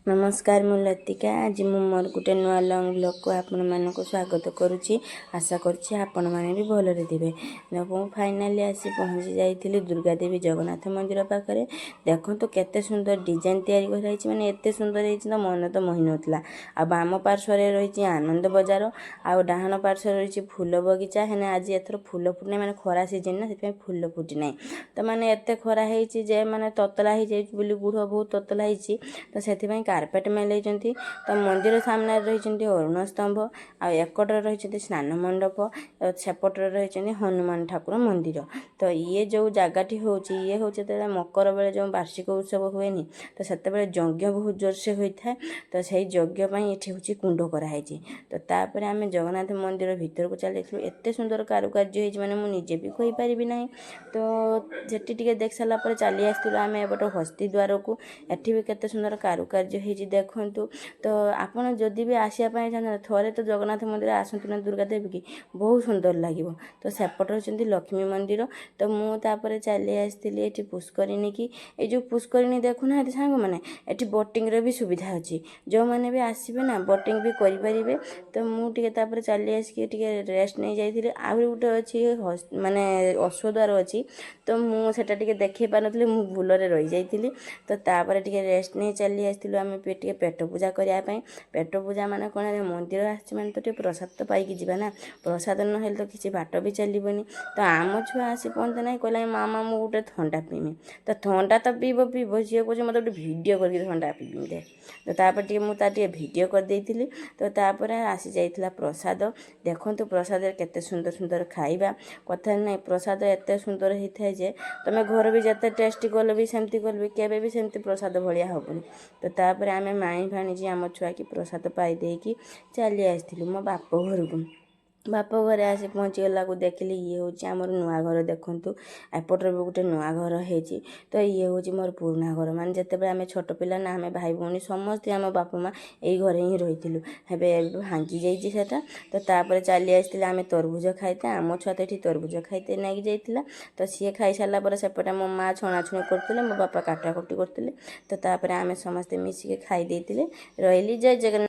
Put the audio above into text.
ନମସ୍କାର, ମୁଁ ଲତିକା। ଆଜି ମୁଁ ମୋର ଗୋଟେ ନୂଆ ଲଙ୍ଗ୍ ବ୍ଲଗ୍କୁ ଆପଣମାନଙ୍କୁ ସ୍ୱାଗତ କରୁଛି। ଆଶା କରୁଛି ଆପଣମାନେ ବି ଭଲରେ ଥିବେ। ମୁଁ ଫାଇନାଲି ଆସି ପହଞ୍ଚି ଯାଇଥିଲି ଦୁର୍ଗା ଦେବୀ ଜଗନ୍ନାଥ ମନ୍ଦିର ପାଖରେ। ଦେଖନ୍ତୁ, କେତେ ସୁନ୍ଦର ଡିଜାଇନ୍ ତିଆରି କରାହେଇଛି। ମାନେ ଏତେ ସୁନ୍ଦର ହେଇଛି ତ ମନ ତ ମୋହି ନେଉଥିଲା। ଆଉ ବାମ ପାର୍ଶ୍ୱରେ ରହିଛି ଆନନ୍ଦ ବଜାର ଆଉ ଡାହାଣ ପାର୍ଶ୍ୱରେ ରହିଛି ଫୁଲ ବଗିଚା। ହେଲେ ଆଜି ଏଥର ଫୁଲ ଫୁଟିନାହିଁ, ମାନେ ଖରା ସିଜନ୍ ନା, ସେଥିପାଇଁ ଫୁଲ ଫୁଟି ନାହିଁ। ତ ମାନେ ଏତେ ଖରା ହେଇଛି ଯେ ମାନେ ତତଲା ହେଇଯାଇଛି ବୋଲି, ଗୁଢ଼ ବହୁତ ତତଲା ହେଇଛି, ତ ସେଥିପାଇଁ କାର୍ପେଟ୍ ମେଲେଇଛନ୍ତି। ତ ମନ୍ଦିର ସାମ୍ନାରେ ରହିଛନ୍ତି ଅରୁଣ ସ୍ତମ୍ଭ ଆଉ ଏକଟରେ ରହିଛନ୍ତି ସ୍ନାନ ମଣ୍ଡପ, ସେପଟରେ ରହିଛନ୍ତି ହନୁମାନ ଠାକୁର ମନ୍ଦିର। ତ ଇଏ ଯେଉଁ ଜାଗାଟି ହେଉଛି, ଇଏ ହେଉଛି ଯେତେବେଳେ ମକର ବେଳେ ଯେଉଁ ବାର୍ଷିକ ଉତ୍ସବ ହୁଏନି, ତ ସେତେବେଳେ ଯଜ୍ଞ ବହୁତ ଜୋରସେ ହୋଇଥାଏ। ତ ସେଇ ଯଜ୍ଞ ପାଇଁ ଏଠି ହେଉଛି କୁଣ୍ଡ କରାହେଇଛି। ତ ତାପରେ ଆମେ ଜଗନ୍ନାଥ ମନ୍ଦିର ଭିତରକୁ ଚାଲି ଯାଇଥିଲୁ। ଏତେ ସୁନ୍ଦର କାରୁକାର୍ଯ୍ୟ ହେଇଛି, ମାନେ ମୁଁ ନିଜେ ବି କହିପାରିବି ନାହିଁ। ତ ସେଠି ଟିକେ ଦେଖି ସାରିଲା ପରେ ଚାଲି ଆସିଥିଲୁ ଆମେ ଏପଟ ହସ୍ତି ଦ୍ୱାରକୁ। ଏଠି ବି କେତେ ସୁନ୍ଦର କାରୁକାର୍ଯ୍ୟ ହେଇଛି ଦେଖନ୍ତୁ। ତ ଆପଣ ଯଦି ବି ଆସିବା ପାଇଁ ଚାହୁଁଛନ୍ତି, ଥରେ ତ ଜଗନ୍ନାଥ ମନ୍ଦିର ଆସନ୍ତୁ ନା ଦୁର୍ଗା ଦେବୀ କି, ବହୁତ ସୁନ୍ଦର ଲାଗିବ। ତ ସେପଟେ ହେଉଛନ୍ତି ଲକ୍ଷ୍ମୀ ମନ୍ଦିର। ତ ମୁଁ ତାପରେ ଚାଲି ଆସିଥିଲି ଏଠି ପୁଷ୍କରିଣୀ କି। ଏଇ ଯେଉଁ ପୁଷ୍କରିଣୀ ଦେଖୁନାହାନ୍ତି ସାଙ୍ଗମାନେ, ଏଠି ବୋଟିଂର ବି ସୁବିଧା ଅଛି। ଯେଉଁମାନେ ବି ଆସିବେ ନା, ବୋଟିଂ ବି କରିପାରିବେ। ତ ମୁଁ ଟିକେ ତାପରେ ଚାଲି ଆସିକି ଟିକେ ରେଷ୍ଟ ନେଇଯାଇଥିଲି। ଆହୁରି ଗୋଟେ ଅଛି, ମାନେ ଅଶ୍ୱଦ୍ୱାର ଅଛି। ତ ମୁଁ ସେଟା ଟିକେ ଦେଖେଇ ପାରିନଥିଲି, ମୁଁ ଭୁଲରେ ରହିଯାଇଥିଲି। ତ ତାପରେ ଟିକେ ରେଷ୍ଟ ନେଇ ଚାଲି ଆସିଥିଲୁ ଆମେ ଟିକେ ପେଟ ପୂଜା କରିବା ପାଇଁ। ପେଟ ପୂଜା ମାନେ କ'ଣ? ମନ୍ଦିର ଆସିଛି ମାନେ ତ ଟିକେ ପ୍ରସାଦ ତ ପାଇକି ଯିବା ନା। ପ୍ରସାଦ ନହେଲେ ତ କିଛି ବାଟ ବି ଚାଲିବନି। ତ ଆମ ଛୁଆ ଆସି ପହଞ୍ଚେ ନାହିଁ, କହିଲା, "ମାମା, ମୁଁ ଗୋଟେ ଥଣ୍ଡା ପିଇମି।" ତ ଥଣ୍ଡା ତ ପିଇବ ପିଇବ, ସିଏ କହୁଛି, "ମୋତେ ଗୋଟେ ଭିଡ଼ିଓ କରିକି ଥଣ୍ଡା ପିଇମି ଦେ।" ତ ତାପରେ ଟିକେ ମୁଁ ତାର ଟିକେ ଭିଡ଼ିଓ କରିଦେଇଥିଲି। ତ ତାପରେ ଆସିଯାଇଥିଲା ପ୍ରସାଦ। ଦେଖନ୍ତୁ, ପ୍ରସାଦରେ କେତେ ସୁନ୍ଦର ସୁନ୍ଦର ଖାଇବା। କଥା ନାହିଁ, ପ୍ରସାଦ ଏତେ ସୁନ୍ଦର ହେଇଥାଏ ଯେ ତୁମେ ଘରେ ବି ଯେତେ ଟେଷ୍ଟି କଲେ ବି, ସେମିତି କଲେ ବି, କେବେ ବି ସେମିତି ପ୍ରସାଦ ଭଳିଆ ହେବନି। ତ ତାପରେ ଆମେ ମାଇଁ ଭାଣିଜି ଆମ ଛୁଆକି ପ୍ରସାଦ ପାଇ ଦେଇକି ଚାଲି ଆସିଥିଲୁ ମୋ ବାପ ଘରକୁ। ବାପ ଘରେ ଆସି ପହଞ୍ଚିଗଲାକୁ ଦେଖିଲି, ଇଏ ହେଉଛି ଆମର ନୂଆ ଘର। ଦେଖନ୍ତୁ, ଏପଟରେ ବି ଗୋଟେ ନୂଆ ଘର ହେଇଛି। ତ ଇଏ ହେଉଛି ମୋର ପୁରୁଣା ଘର। ମାନେ ଯେତେବେଳେ ଆମେ ଛୋଟ ପିଲା ନା, ଆମେ ଭାଇ ଭଉଣୀ ସମସ୍ତେ, ଆମ ବାପା ମା ଏଇ ଘରେ ହିଁ ରହିଥିଲୁ। ଏବେ ଏବେ ଭାଙ୍ଗି ଯାଇଛି ସେଟା। ତ ତାପରେ ଚାଲି ଆସିଥିଲେ ଆମେ ତରଭୁଜ ଖାଇତେ। ଆମ ଛୁଆ ତ ଏଠି ତରଭୁଜ ଖାଇତେ ନେଇକି ଯାଇଥିଲା। ତ ସିଏ ଖାଇସାରିଲା ପରେ ସେପଟେ ମୋ ମା ଛଣାଛୁଣି କରୁଥିଲେ, ମୋ ବାପା କାଟାକୁଟି କରୁଥିଲେ। ତ ତାପରେ ଆମେ ସମସ୍ତେ ମିଶିକି ଖାଇ ଦେଇଥିଲେ। ରହିଲି, ଜୟ ଜଗନ୍ନାଥ।